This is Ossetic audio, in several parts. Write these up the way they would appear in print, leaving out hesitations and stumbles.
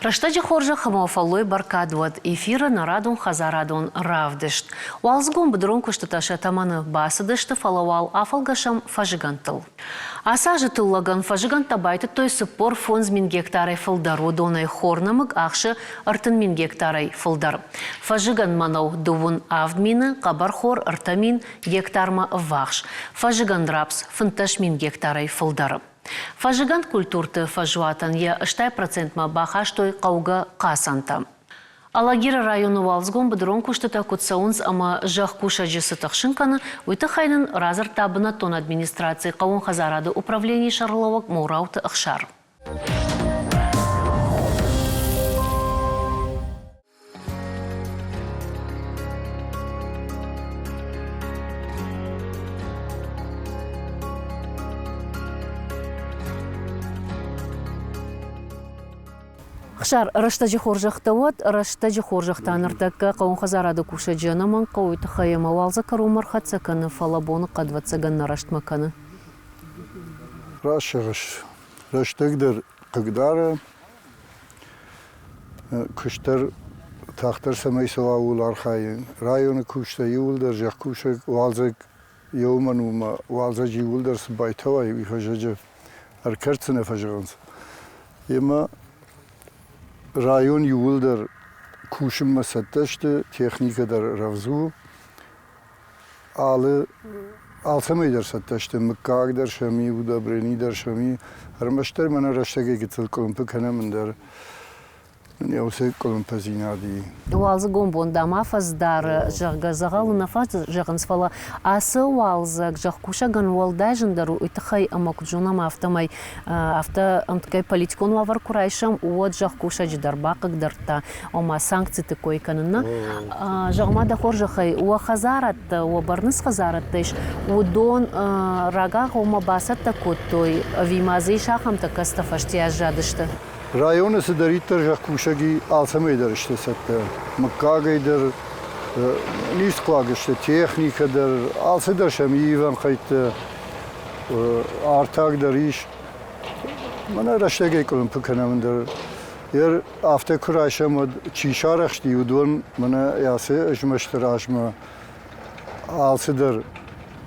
Рӕстӕджы хорзӕх ӕмӕ фӕллой бӕркад уӕд эфиры нӕрадон хӕдзарадон равдыст. Уалдзыгон быдырон куыстытӕ сӕ тӕмӕны бацыдысты, фӕлӕ уал афӕлгӕсӕм фӕзыгӕндтыл. Ацы азы тыллӕгӕн фӕзыгӕндтӕ байтыдтой 45 000 гектарӕй фылдӕр, уыдонӕй хорнӕмыг ахсы 30 000 гектарӕй фылдӕр. Фӕзыгӕн мӕнӕу 37 000, хъӕбӕрхор 3000 гектармӕ ӕввахс, фӕзыгӕн рапс 15 000 гектарӕй фылдӕр. Фӕззыгӕнд культурты фӕзуатӕн йӕ 80 процентмӕ бахастой хъӕугӕ хъацӕнтӕ. Алагиры районы уалдзыгон быдырон куыстытӕ куыд цӕуынц ӕмӕ зӕхкусӕджы цы тыхсын кӕны, уый тыххӕй нын радзырдта бынӕттон администрацийы хъӕууон хӕдзарады управленийы сӕргълӕууӕг Моурауты Ӕхсар. Хсар, рӕстӕджы хорзӕхтӕ уӕд, рӕстӕджы хорзӕхтӕ ныртӕккӕ хъӕууонхӕдзарады кусӕджы ӕнӕмӕнг хъӕуы тыххӕй ӕмӕ уалдзӕг кӕронмӕ ӕрхӕццӕ кӕны, фӕлӕ боныхъӕд ӕвӕццӕгӕн нӕ рӕстмӕ кӕны. Раст зӕгъыс, рӕстӕг дӕр хъыгдары, Куыст дӕр тагъддӕр цӕмӕй цӕуа, ууыл архайын. Районы кусджытӕ иууылдӕр зӕхкусӕг уалдзӕг еумӕн уымӕ уалдзӕджы иууылдӕр цы байтауай, уый фӕззӕджы ӕркӕрддзынӕ фӕзӕгъынц. Емӕ район иууылдӕр кусынмӕ цӕттӕ сты, техникӕ дӕр рӕвдз у. Алы алцӕмӕй дӕр цӕттӕ сты, мыггаг дӕр сӕм и, удобрени дӕр сӕм и. Ӕрмӕстдӕр мӕнӕ рӕстӕгӕй гыццыл къуылымпы кӕнӕм ӕндӕр уыцы къуылымпыдзинад и. Уалдзыгон бон дам афӕдз дары, зӕгъгӕ, дзӕгъӕлы нӕ фӕзӕгъынц, фӕлӕ ацы уалдзӕг зӕхкусӕгӕн уӕлдай зындӕр у уый тыххӕй, ӕмӕ куыд зонӕм, афтӕмӕй афтӕ ӕмткӕй политикон уавӕр куы райсӕм, уӕд зӕхкусӕджы дӕр бахъыгдардта, ома санкциты кой кӕнын нӕ. Зӕгъ-ма дӕ хорзӕхӕй, уӕ хӕдзарадтӕ, уӕ бӕрны цы хӕдзарадтӕ ис, уыдон рагагъоммӕ бацӕттӕ кодтой ӕви ма дзы ис ахӕмтӕ, кӕцытӕ фӕсте аззадысты? Районы цыдӕриддӕр зӕхкусӕг и, алцӕмӕй дӕр сты цӕттӕ. Мыггагӕй дӕр ницы хъуаг сты, техникӕ дӕр, алцыдӕр сӕм ивӕн хӕйттӕ, артаг дӕр ис. Мӕнӕ рӕстӕгӕй къуылымпы кӕнӕм ӕндӕр. Ер афтӕ куы райсӕм, уӕд чи сарӕхсти, уыдон мӕнӕ ацы змӕсты размӕ алцыдӕр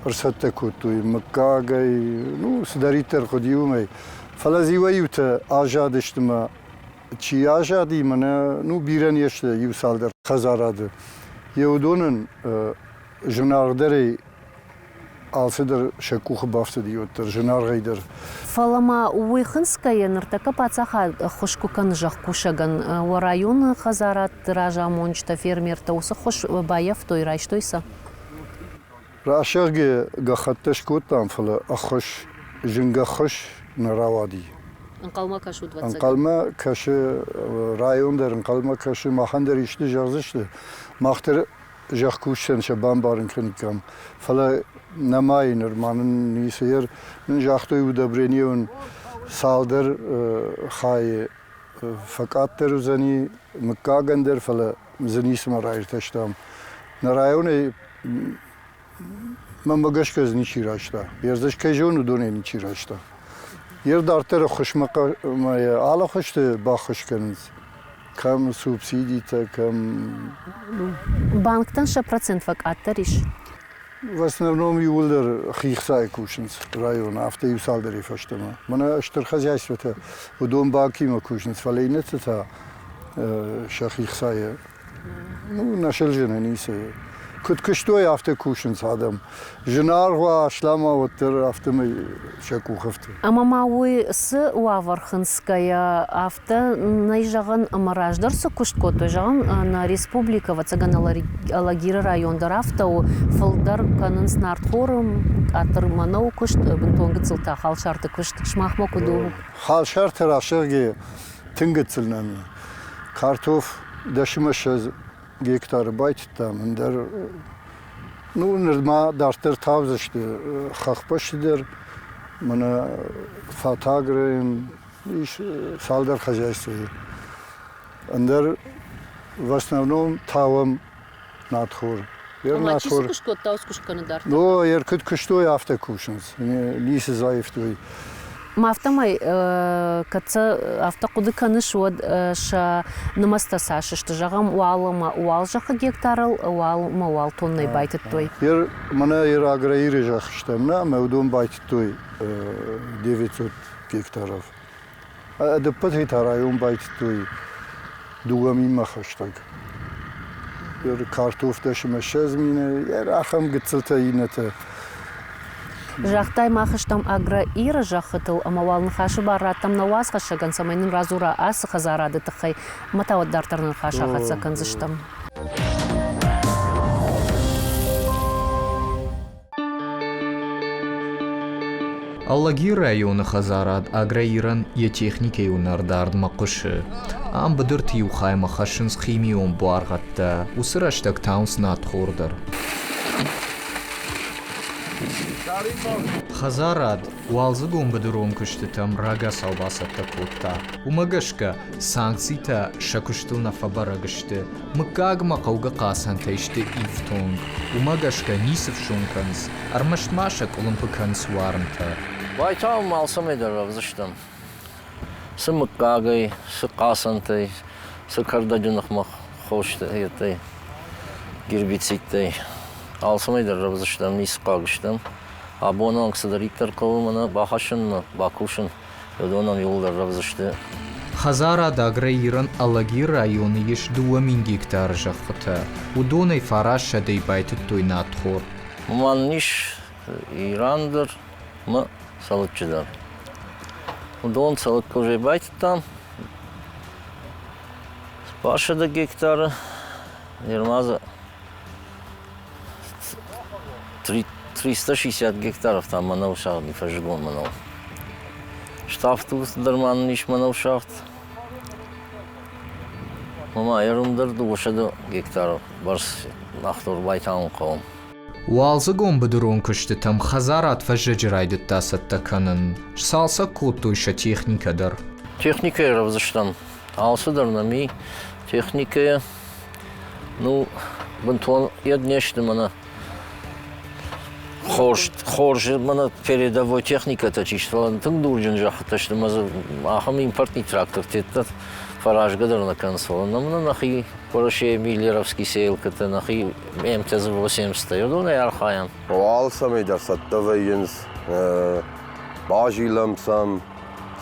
ӕрцӕттӕ кодтой мыггагӕй, ну, цыдӕриддӕр хъуыди, уымӕй. Фӕлӕ дзы иуӕй-иутӕ аззадысты мӕ чи аззади, мӕнӕ ну, бирӕ не сты иу цалдӕр хӕдзарады. Йе уыдонӕн зынаргъдӕрӕй алцыдӕр сӕ къухы бафтыди уӕддӕр, зынаргъӕй дӕр. Фӕлӕ ма уый хынцгӕйӕ ныртӕккӕ паддзахад ӕххуыс куы кӕны зӕхкусӕгӕн, уӕ районы хӕдзарадты разамонджытӕ, фермертӕ уыцы ххуыс баййӕфтой, райстой сӕ? Рӕсӕгы гӕххӕттӕ скодтам, фӕлӕ ӕххуыс, зынгӕ ӕххуыс нӕ рауади. Ӕнхъӕлмӕ кӕсут, ӕвӕццӕгӕн? Ӕнхъӕлмӕ кӕсы, район дӕр ӕнхъӕлмӕ кӕсы, махӕн дӕр исты зӕгъдзысты. Мах дӕр зӕхкусджытӕн сӕ бамбарын кӕниккам. Фӕлӕ нӕма и нырма нын ницы ер. Нын загътой удобренион цалдӕр хайы фӕкъаддӕр уыдзӕни мыггагӕн дӕр, фӕлӕ дзы ницыма раиртӕстам. Нӕ районӕй мӕнмӕ гӕсгӕ дзы ничи райста. Ердзӕс кӕй зоны, уыдонӕй ничи райста. Ер дарддӕр ӕххуысмӕ алы хуызты баххуыс кӕнынц. Кӕм субсидитӕ, кӕм... Банктӕн сӕ процент фӕкъаддӕр ис? В основном иууылдӕр хихцайы кусынц районы, афтӕ иу цалдӕрӕй фӕстӕмӕ. Мӕнӕ стыр хозяйствотӕ, уыдон банкимӕ кусынц, фӕлӕ иннӕтӕ та сӕхи хцайы ну, нӕ сылзыны ницы. Куыд куыстой, афтӕ кусынц адӕм. Зынаргъ уа, аслам уа, уӕддӕр афтӕмӕй сӕ къух ӕфты. Ӕмӕ ма уый цы уавӕр хынцгӕйӕ, афтӕ нӕй зӕгъӕн, ӕмӕ раздӕр цы куыст кодтой, зӕгъӕм, нӕ республикӕ, ӕвӕццӕгӕн, Алагиры район дӕр афтӕ у, фылдӕр кӕнынц нартхоры, къаддӕр мӕнӕуы куыст, бынтон гыццыл та халсарты куыст. Сымахмӕ куыд у? Халсарты расыгъге тынг гыццыл нӕм и. Картоф 10 ӕмӕ 20 гектары байтыдтам, ӕндӕр ну, нырма дарддӕр таудзысты хӕхбӕсты дӕр, мӕнӕ фатагрӕн ис цалдӕр хозяйствойы. Ӕндӕр в основном тауӕм нартхор. Ома чи цы куыст кодта, уыцы куыст кӕны дарддӕр? Ну, ер куыд куыстой, афтӕ кусынц. Ницы заивтой. Афтӕмӕй, кӕд сӕ афтӕ хъуыды кӕныс, уӕд сӕ нымӕцтӕ цас сты? Зӕгъӕм, уал ӕмӕ уал зӕххы гектарыл, уал ӕмӕ уал тоннӕйы байтыдтой. Ер мӕнӕ ер аграиры зӕхх стӕм нӕ, ӕмӕ уыдон байтыдтой 900 гектаров. Ӕдӕппӕтӕй та район байтыдтой 2000-мӕ хӕстӕг. Картоф 10 ӕмӕ 20 мины, ахӕм гыццылтӕ иннӕтӕ. Загътай, мах стӕм Агро-Иры зӕххытыл ӕмӕ уал ныхасы бар радтӕм нӕ уацхӕссӕгӕн, цӕмӕй нын радзура ацы хӕдзарады тыххӕй ӕмӕ та уӕд дарддӕр ныхас ахӕццӕ кӕндзыстӕм. Алагиры районы хӕдзарад Агроирӕн йӕ техникӕйы уынӕр дардмӕ хъуысы. Ам быдырты иу хаймӕ хӕссынц химион буаргъӕдтӕ, уыцы рӕстӕг тауынц надхор дӕр. Хӕдзарад уалдзыгон быдырон куыстытӕм рагацау бацӕттӕ кодта. Уымӕ гӕсгӕ санкцитӕ сӕ куыстыл нӕ фӕбӕрӕг сты. Мыггагмӕ хъӕугӕ хъацӕнтӕй сты ифтонг. Уымӕ гӕсгӕ ницы фсон кӕнынц, ӕрмӕст ма сӕ къуылымпы кӕнынц уарынтӕ. Байтауын ма алцӕмӕй дӕр равдзыстӕм. Цы мыггагӕй, цы хъацӕнтӕй, цы кӕрдӕджы ныхмӕ хостӕй, гербицидтӕй. Алцӕмӕй дӕр равдзыстӕм, ницы хъуаг стӕм. Абоны онг цыдӕриддӕр хъӕуы мӕнӕ бахӕссынмӕ, бакусын, уыдонӕн иууылдӕр рӕвдз сты. Хӕдзарад Агроирӕн Алагиры районы ис 2000 гектары зӕххытӕ. Уыдонӕй фарассӕдӕй байтыдтой надхор. Уымӕн ис Иран дӕр ӕмӕ Цӕлыччы дӕр. Уыдон Цӕлыккы уже байтыдтам. 400 гектары. Нырма дзы 360 гектаров там мӕнӕу сагъди, фӕззыгон мӕнӕу. Ставд дӕр ма нын ис мӕнӕу сагъд. Ма ерым дӕр 200 гектар бӕрц нахтор байтауын хъӕуы. Уалдзыгон быдырон куыстытӕм хӕдзарад фӕззӕджы райдыдта цӕттӕ кӕнын. Сцалцӕг кодтой сӕ техникӕ дӕр. Техникӕйы рӕвдзыстӕм. Алцыдӕр нӕм и. Техникӕйы Ну, бынтон йед не сты мӕнӕ хорз, хорз мӕнӕ передовой техникӕтӕ чи сты, фӕлӕ тынг дурджын зӕххытӕ сты ӕмӕ дзы ахӕм импортный трактортӕ фӕразгӕ дӕр нӕ кӕнынц, фӕлӕ нӕм нӕхи Уӕрӕсейы миллеровский сеялкӕтӕ, нӕхи МТЗ-80-тӕ, уыдонӕй архайӕм. Алцӕмӕй дӕр цӕттӕ вӕййынц, базилӕм сӕм,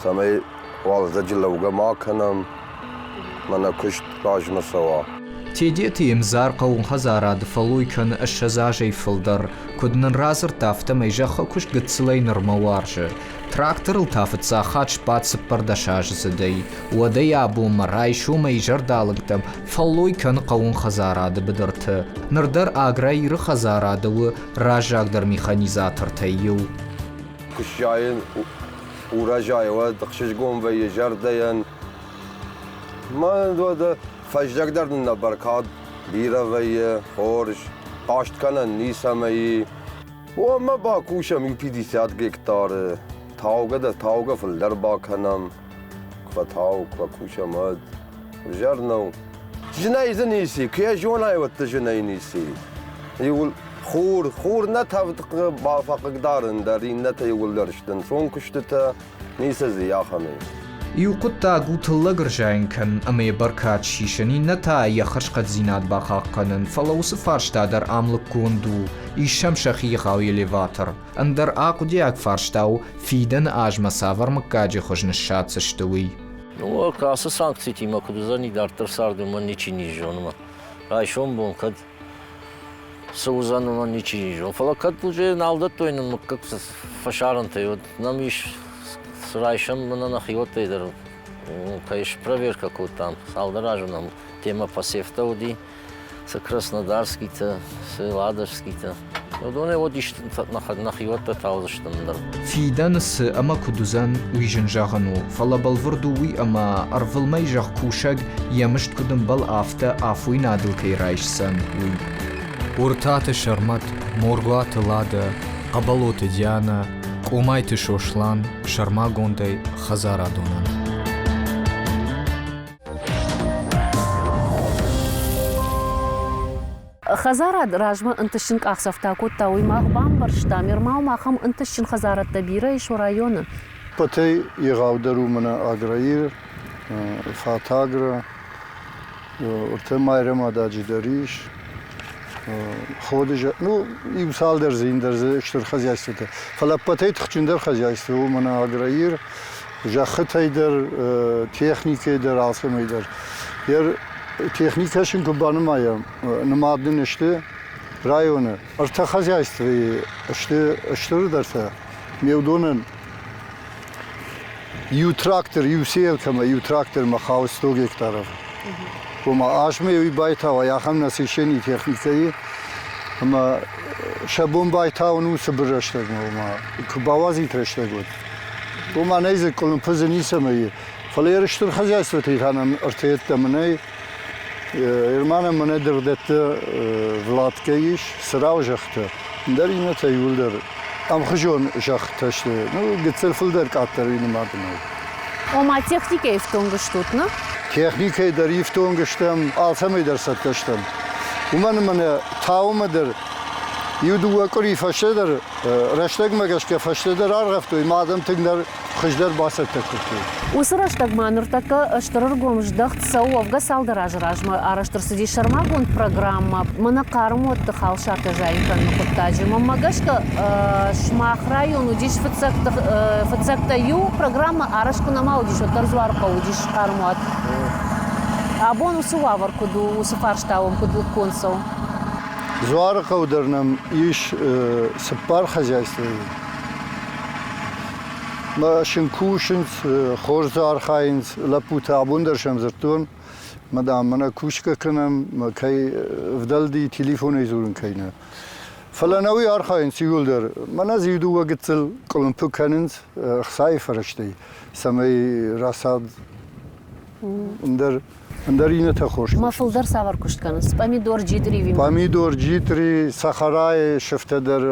цӕмӕй уалдзӕджы лӕугӕ ма кӕнӕм, мӕнӕ куыст размӕ цӕуа. Тедеты Емзар хъӕууонхӕдзарады фӕллой кӕны 20 азӕй фылдӕр. Куыд нын радзырдта, афтӕмӕй зӕххы куыст гыццылӕй нырмӕ уарзы. Тракторыл та фыццаг хатт сбадт цыппӕрдӕсаздзыдӕй. Уӕдӕй абонмӕ райсомӕй изӕрдалынгтӕм фӕллой кӕны хъӕууонхӕдзарады быдырты. Ныр дӕр Аграиры хӕдзарады у раззагдӕр механизатортӕй иу. Куы сзайын урӕзайы, уӕд ӕхсызгон вӕййы зӕрдӕйӕн. Мӕн уӕдӕ фӕззӕг дӕр нын нӕ бӕркад бирӕ вӕййы, хорз, хъаст кӕнӕн ницӕмӕй и. Уомӕ бакусӕм иу 50 гектары, таугӕ дӕр таугӕ фылдӕр бакӕнӕм, куы фӕтау, куы фӕкусӕм, уӕд. Ӕвзӕр нӕу. Зынӕй дзы ницы, куы йӕ зонай, уӕд дзы зынӕй ницы. Иуыл хур, хур нӕ тӕвд фӕхъыгдарын дӕр, иннӕтӕ иууылдӕр сты ӕнцон куыстытӕ, ницы дзы ахӕмӕй. Иу хъуыддаг у тыллӕг ӕрзайын кӕнын ӕмӕ йӕ бӕркад сисын, иннӕ та йӕ хӕрзхъӕддзинад бахъахъхъӕнын, фӕлӕ уыцы фарста дӕр ам лыггонд у, ис сӕм сӕхи егъау элеватор. Ӕндӕр ахъуыдиаг фарста у, фидӕны азмӕ цавӕр мыггаджы хуыз ныссаддзысты, уый. Ну, ацы санкцитимӕ куыд уыдзӕни дарддӕр царды, уымӕн ничи низзоны мӕ. Райсом бон кӕд цы уыдзӕн, уымӕн ничи низзоны. Фӕлӕ кӕд уже нал дӕттой нын мыггӕгты фӕсарӕнтӕй, уӕд нӕм ис, цы райсӕм мӕнӕ нӕхиуӕттӕй дӕр кӕй спроверкӕ кодтам, цалдӕр азы нӕм темӕ посевтӕ уыди, цы Краснодарскийтӕ, цы Ладожскийтӕ. Уыдонӕй уӕд исты нӕхиуӕттӕ таудзыстӕм дӕр. Фидӕны цы ӕмӕ куыд уыдзӕн, уый зын зӕгъӕн у, фӕлӕ бӕлвырд у уый, ӕмӕ ӕрвылмӕй зӕхкусӕг йӕ мызд куыд ӕмбӕлы, афтӕ афойнадыл кӕй райсдзӕн, уый. Уыртаты Сӕрмӕт, Моргуаты Ладӕ, Хъӕбӕлоты Дианӕ, Къомайты Сослан, сӕрмагондӕй хӕдзарадонӕн. Хӕдзарад размӕ ӕнтыстджын къахдзӕфтӕ кодта, уый мах бамбӕрстам. Ермау ахӕм ӕнтыстджын хӕдзарадтӕ бирӕ ис районы. Ӕппӕтӕй егъаудӕр у мӕнӕ Аграир, Фатагра, ӕртӕ Майрӕмададжы дӕр ис. Ходы, ну, иу цалдӕр дзы ӕндӕр дзы стыр хозяйствотӕ. Фӕлӕ ӕппӕтӕй тыхджындӕр хозяйство у мӕнӕ Аграир, зӕххытӕй дӕр, техникӕй дӕр, алцӕмӕй дӕр. Техникӕ сын куы банымайӕм, нымад нын сты районы ӕртӕ хозяйствойы сты стырдӕртӕ. Ме уыдонӕн иу трактор, иу сеялкӕмӕ иу трактормӕ хауы 100 гектаров. Ома азмӕ уый байтауай, ахӕм насыщение техникӕйы ӕмӕ сӕ бон байтауын у цыбыр рӕстӕгмӕ, ома куы бауадзит рӕстӕг, уӕд. Ома нӕй дзы къуылымпы дзы ницӕмӕй и. Фӕлӕ йе стыр хозяйствотӕй та нӕм ӕртӕ йеддӕмӕ нӕй. Ерманӕн мӕнӕ дыргъдӕттӕ Владкӕ ис, цырау зӕххытӕ, ӕндӕр иннӕтӕ иууылдӕр ӕмхуызон зӕххытӕ сты. Ну, гыццыл фылдӕр къаддӕр уый нымад нӕу. Ома техникӕ ифтонг стут, нӕ? Техникӕй дӕр ифтонг стӕм, алцӕмӕй дӕр цӕттӕ стӕм. Уымӕн ӕмӕ нӕ таумӕ дӕр иу-дыууӕ къуыри фӕстӕдӕр, рӕстӕгмӕ гӕсгӕ фӕстӕдӕр аргъӕвтой, ма адӕм тынгдӕр хуыздӕр бацӕттӕ кодтой. Уыцы рӕстӕгмӕ ныртӕккӕ стыр ӕргом здӕхт цӕуы уӕвгӕ цалдӕр азы размӕ арӕзт ӕрцыди сӕрмагонд программӕ мӕнӕ хъӕрмуӕтты халсартӕ зайын кӕныны хъуыддаджы. Мӕнмӕ гӕсгӕ, сымах район уыдис фыццӕгтӕ иу программӕ арӕзт куы нӕма уыдис, уӕддӕр Дзуарыхъӕу уыдис хъӕрмуат. Абон уыцы уавӕр куыд у, уыцы фарста уӕм куыд лыггонд цӕуы? Дзуарыхъӕу дӕр нӕм ис цыппар хозяйствойы. Мӕ сын кусынц, хорз дзы архайынц. Лӕппутӕ абон дӕр сӕм дзырдтон, мӕ дам, мӕнӕ кусгӕ кӕнӕм, мӕ кӕй ӕвдӕлди телефонӕй дзурын кӕй нӕ. Фӕлӕ нӕ уый архайынц иууылдӕр. Мӕнӕ дзы иу-дыууӕ гыццыл къуылымпы кӕнынц ӕхцайы фӕрӕзтӕй, цӕмӕй рацад ӕндӕр ӕндӕр иннӕтӕ хорз. Ма фылдӕр цавӕр куыст кӕнынц? Помидор, джитъри? Помидор, джитъри, сахарайы сыфтӕ дӕр,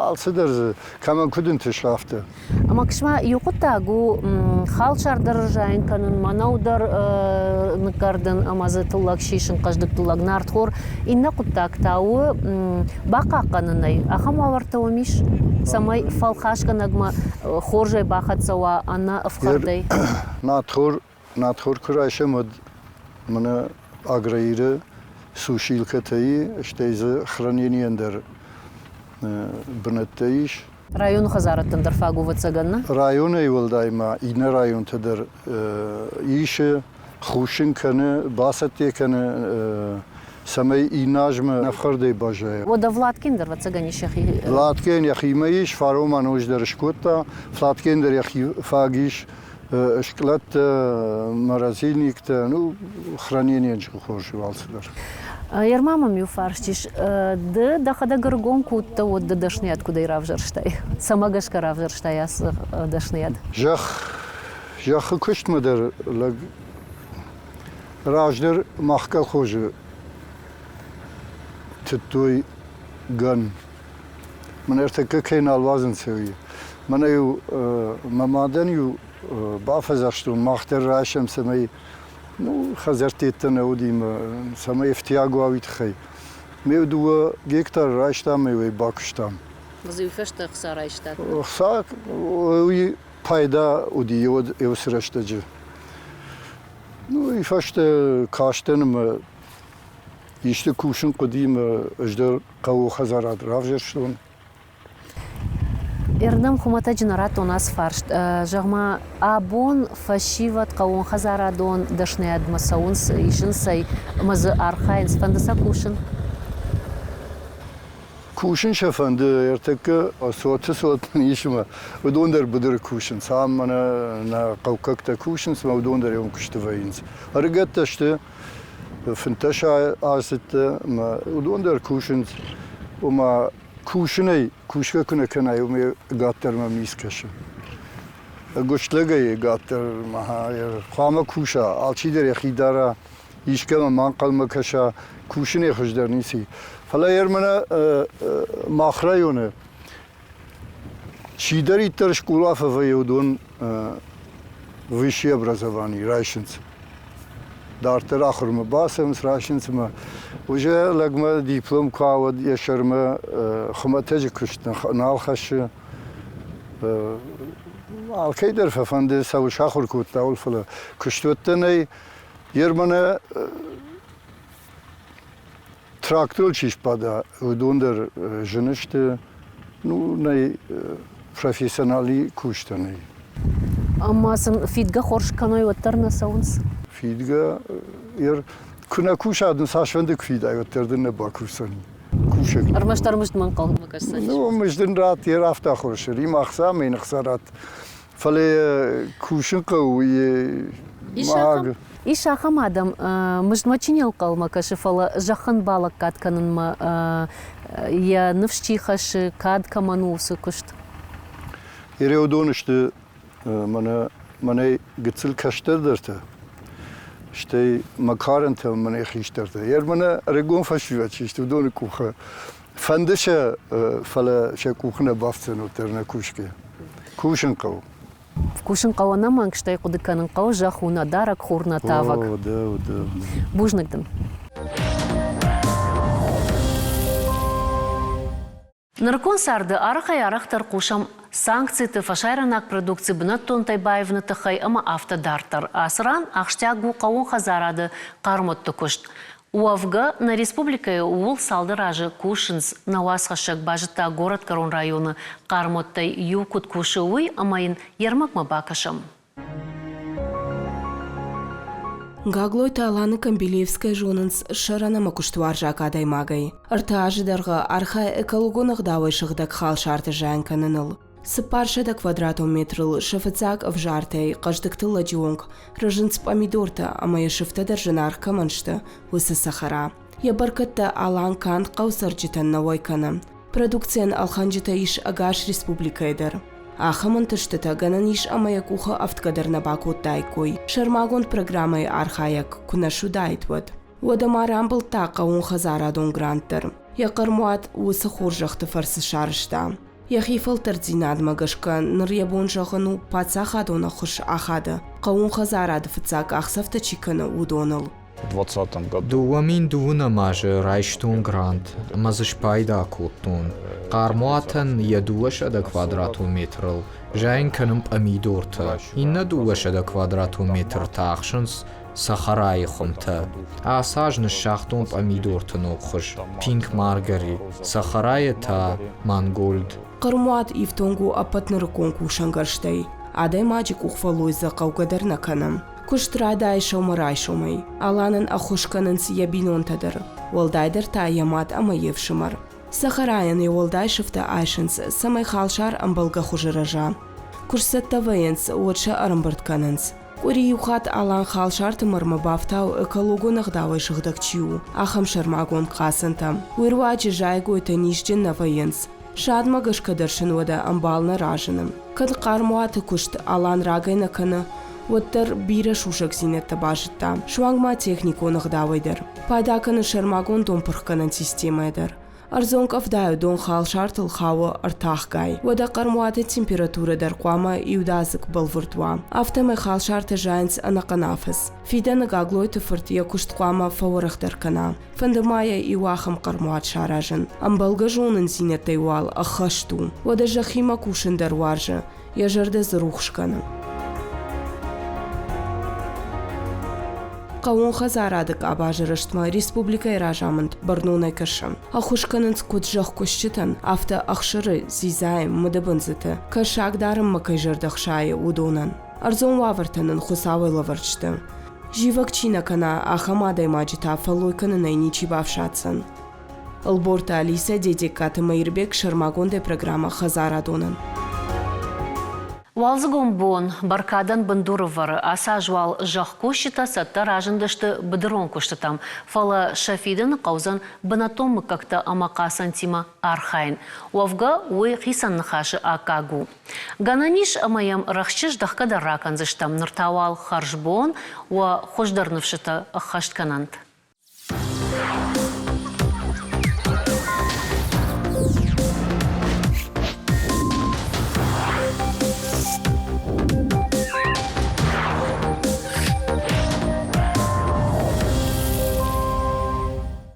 алцыдӕр дзы кӕмӕн куыд ӕнтысы, афтӕ. Ӕмӕ кысмӕ иу хъуыддаг у халсар дӕр ӕрзайын кӕнын, мӕнӕу дӕр ныккӕрдын ӕмӕ дзы тыллӕг сисын, хъӕздыг тыллӕг нартхор. Иннӕ хъуыддаг та у бахъахъхъӕнынӕй. Ахӕм уавӕртӕ уӕм ис, цӕмӕй фӕлхасгӕнӕгмӕ хорзӕй бахӕццӕ уа ӕнӕ ӕфхӕрдӕй? Нартхор Нартхор куы райсӕм, уӕд мӕнӕ Аграиры сушилкӕтӕ и, стӕй дзы храненийӕн дӕр бынӕттӕ ис. Районы хӕдзарӕдтӕн дӕр фаг у, ӕвӕццӕгӕн, нӕ? Районӕй уӕлдай ма иннӕ районтӕ дӕр исы, хъусын кӕны, бацӕттӕ кӕны, цӕмӕй иннӕ азмӕ ӕфхӕрдӕй баззайа. Уӕдӕ Владкин дӕр, ӕвӕццӕгӕн, ис йӕхи. Владкин йӕхимӕ ис, фарон ма ноджыдӕр скодта. Владкин дӕр йӕхи фаг ис. Скълӕдтӕ, морозильниктӕ, ну, хранениен хорз у алцыдӕр. Ерма мӕм иу фарст ис. Ды дӕхӕдӕг ӕргом куы уыдтӕ, уӕд ды дӕсныйад куыдӕй равзӕрстай? Цӕмӕ гӕсгӕ равзӕрстай ацы дӕсныйад? Зӕхх, зӕххы куыстмӕ дӕр лӕг раздӕр мах колхозы тыдтой гӕн. Мӕн ӕртӕккӕ кӕй нал уадзынц, уый. Мӕнӕ-иу мӕ мадӕн-иу бафӕдзӕхстон, мах дӕр райсӕм, цӕмӕй ну, хӕдзӕрттӕ нӕ уыди, цӕмӕй ӕфтиаг уа, уый тыххӕй. Ме дыууӕ гектары райстам ӕмӕ уый бакуыстам. Уый фӕстӕ ӕхца райстат? Ӕхца уый пайда уыди уыцы рӕстӕджы. Ну, уый фӕстӕ кастӕн ӕмӕ исты кусын хъуыди ӕмӕ ӕз дӕр хъӕуы хӕдзарад равзӕрстон. Эрдӕм хуымӕтӕджы нӕ радтон ацы фарст. Зӕгъ-ма, абон фӕсивӕд хъӕууонхӕдзарадон дӕсныйадмӕ цӕуынц, исынц ӕй ӕмӕ дзы архайынц, фӕнды сӕ кусын? Кусын сӕ фӕнды, ӕртӕккӕ цоты цот ис ӕмӕ уыдон дӕр быдыры кусынц. Ам мӕнӕ нӕ хъӕуккӕгтӕ кусынц ӕмӕ уыдон дӕр ӕм куысты вӕййынц. Ӕрыгӕттӕ сты, 15 аздзыдты ӕмӕ уыдон дӕр кусынц. Ома кусынӕй кусгӕ куы нӕ кӕнай, уымӕй ӕгаддӕр мӕм ницы кӕсы. Ӕгуыстлӕгӕй ӕгаддӕр хъуамӕ куса, алчидӕр йӕхи дара, искӕмӕ ма ӕнхъӕлмӕ кӕса, кусынӕй хуыздӕр ницы и. Фӕлӕ мӕнӕ мах районы чидӕриддӕр скъола фӕвӕййы, уыдон высшее образование райсынц. Дарддӕр ахуырмӕ бацӕуынц, райсынц ӕмӕ уже лӕгмӕ диплом куы уа, уӕд йӕ сӕрмӕ хуымӕтӕджы куыст нал хӕссы. Алкӕй дӕр фӕфӕнды, цӕуыл сахуыр кодта, уыл, фӕлӕ куыстуӕттӕ нӕй. Йе мӕнӕ тракторыл чи сбада, уыдон дӕр зын сты. Ну, нӕй профессионали кустӕ нӕй. Ӕмӕ сын фидгӕ хорз кӕной, уӕддӕр нӕ цӕуынц? Фидгӕ, куы нӕ куса, дын цасфӕнды куы фидай, уӕддӕр дын нӕ бакусдзӕни. Кусӕг. Ӕрмӕст ӕрмӕст мӕ ӕнхъӕлмӕ кӕсдзӕнис. Ну, мызд ын ратт, йе рафта хорз, римӕ ӕхца ӕмӕ йын ӕхца ратт. Фӕлӕ кусын хъӕуы, маг. Ис ахӕм адӕм, мыздмӕ чи не нхъӕлмӕ кӕсы, фӕлӕ зӕххӕн балӕггад кӕнынмӕ йӕ ныфс чи хӕссы, кад кӕмӕн у уыцы куыст? Ереудон сты мӕнӕ мӕнӕй гыццыл кӕстӕрдӕртӕ, стӕй мӕ карӕнтӕ мӕнӕй хистӕртӕ. Ер мӕнӕ ӕрыгон фӕсивӕд чи сты, уыдоны къухы фӕнды сӕ, фӕлӕ сӕ къухы нӕ бафтдзӕн уӕддӕр нӕ кусгӕ. Кусын хъӕуы. Кусын хъӕуы ӕнӕмӕнг, стӕй хъуыды кӕнын хъӕуы, зӕхх у нӕ дарӕг, хур нӕ тавӕг. О, да, да. Бузныг дын. Нырыккон царды арӕхӕй-арӕхдӕр хъусӕм санкциты, фӕсарӕйнаг продукци бынӕттонтӕй баивыны тыххӕй ӕмӕ афтӕ дарддӕр. Ацы ран ахсджиаг у хъӕууон хӕдзарады хъӕрмудты куыст. Уӕвгӕ, нӕ республикӕйы ууыл цалдӕр азы кусынц. Нӕ уацхӕссӕг базыдта горӕтгӕрон районы хъӕрмудтӕй иу куыд кусы, уый ӕмӕ йын йе рмӕгмӕ бакӕсӕм. Гаглойты Аланы Камбилеевскӕй зонынц сӕрӕн ӕмӕ куыстуарзаг адӕймагӕй. Ӕртӕ азы дӕргъы архайы экологон ӕгъдауӕй сыгъдӕг халсарты зиан кӕныныл. 400 квадратон метрыл сӕ фыццаг ӕвзартӕй хъӕздыг тыллӕджы онг рӕзынц пъамидортӕ ӕмӕ йӕ сыфтӕ дӕр зынаргъ кӕмӕн сты, уыцы цӕхӕра. Йӕ бӕркӕдтӕ Алан канд хъӕуцӕрджытӕн нӕ уӕй кӕны. Продукцийӕн ӕлхӕнджытӕ ис ӕгас республикӕйы дӕр. Ахӕм ӕнтыстытӕ гӕнӕн ис ӕмӕ йӕ къухы ӕфтгӕ дӕр нӕ бакодтаиккой, сӕрмагонд программӕйы архайӕг куы нӕ суыдаид, уӕд. Уӕдӕ ма рамбылдта хъӕууонхӕдзарадон грант дӕр. Йӕ хъӕрмуат уыцы хорзӕхты фӕрцы сарӕзта. Йӕхи фӕлтӕрддзинадмӕ гӕсгӕ ныр йӕ бон зӕгъын у паддзахадон ӕххуыс ахады, хъӕууон хӕдзарады фыццаг къахдзӕфтӕ чи кӕны, уыдоныл. 20 году. 2012 азы райстон грант ӕмӕ дзы спайда кодтон. Хъӕрмуатӕн йӕ 200 квадратон метрыл зайын кӕнын пъамидортӕ, иннӕ 200 квадратон метр та ахсынц цӕхӕрайы хуымтӕ. Ацы аз ныссагътон пъамидорты ног хуыз Пинк Маргари, цӕхӕрайы та Мангольд. Хъӕрмуат ифтонг у ӕппӕт нырыккон кусӕнгӕрзтӕй. Адӕймаджы къухфӕллой дзы хъӕугӕ дӕр нӕ кӕны. Куыст райдайы сӕумӕрайсомӕй. Аланӕн ӕххуыс кӕнынц йӕ бинонтӕ дӕр, уӕлдайдӕр та йӕ мад ӕмӕ йе фсымӕр. Цӕхӕрайӕн йӕ уӕлдай сыфтӕ айсынц, цӕмӕй халсар ӕмбӕлгӕ хуызы рӕза. Куы сцӕттӕ вӕййынц, уӕд сӕ ӕрӕмбырд кӕнынц. Къуыри иу хатт Алан халсарты мӕрмӕ бафтауы экологон ӕгъдауӕй сыгъдӕг чи у, ахӕм сӕрмагонд хъацӕнтӕ. Уый руаджы зайӕгойтӕ низджын нӕ вӕййынц. Садмӕ гӕсгӕ дӕр сын уӕдӕ ӕмбал нӕ разыны. Кӕд хъӕрмуаты куыст Алан рагӕй нӕ кӕны, уӕддӕр бирӕ сусӕгдзинӕдтӕ базыдта, суанг ма техникон ӕгъдауӕй дӕр. Пайда кӕны сӕрмагонд донпырхгӕнӕн системӕйӕ дӕр. Ӕрдзон къӕвдайы дон халсартыл хауы ӕртахгай. Уӕдӕ хъӕрмуаты температурӕ дӕр хъуамӕ иудадзыг бӕлвырд уа. Афтӕмӕй халсартӕ зайынц ӕнӕхъӕн афӕдз. Фидӕны Гаглойты фырт йӕ куыст хъуамӕ фӕуӕрӕхдӕр кӕна. Фӕнды ма йӕ иу ахӕм хъӕрмуат саразын. Ӕмбӕлгӕ зонындзинӕдтӕй уал ӕххӕст у. Уӕдӕ зӕххимӕ кусын дӕр уарзы, йӕ зӕрдӕ дзы рухс кӕны. Хъӕууон хӕдзарады къабазы рӕзтмӕ республикӕйы разамынд бӕрнонӕй кӕсы. Ӕххуыс кӕнынц куыд зӕхкусджытӕн, афтӕ ӕхсыры, дзидзайы, мыдыбындзыты, кӕсаг дарынмӕ кӕй зӕрдӕ хсайы, уыдонӕн. Ӕрдзон уавӕртӕ нын Хуыцауӕй лӕвӕрд сты. Зивӕг чи нӕ кӕна, ахӕм адӕймаджы та фӕллой кӕнынӕй ничи бафсаддзӕн. Ӕлборты Алисӕ, Дедегкаты Мӕирбег сӕрмагондӕй программӕ Хӕдзарадонӕн. Уалдзыгон бон бӕркадӕн бындур ӕвӕры. Ацы аз уал зӕхкусджытӕ цӕттӕ разындысты быдырон куыстытӕм, фӕлӕ сӕ фидӕны хъӕудзӕн бынӕттон мыггӕгтӕ ӕмӕ хъацӕнтимӕ архайын. Уӕвгӕ, уый хицӕн ныхасы аккаг у. Гӕнӕн ис ӕмӕ йӕм рӕхджы здӕхгӕ дӕр ракӕндзыстӕм. Ныр та уал хӕрзбон, уӕ хуыздӕр ныфсытӕ ӕххӕст кӕнӕнт.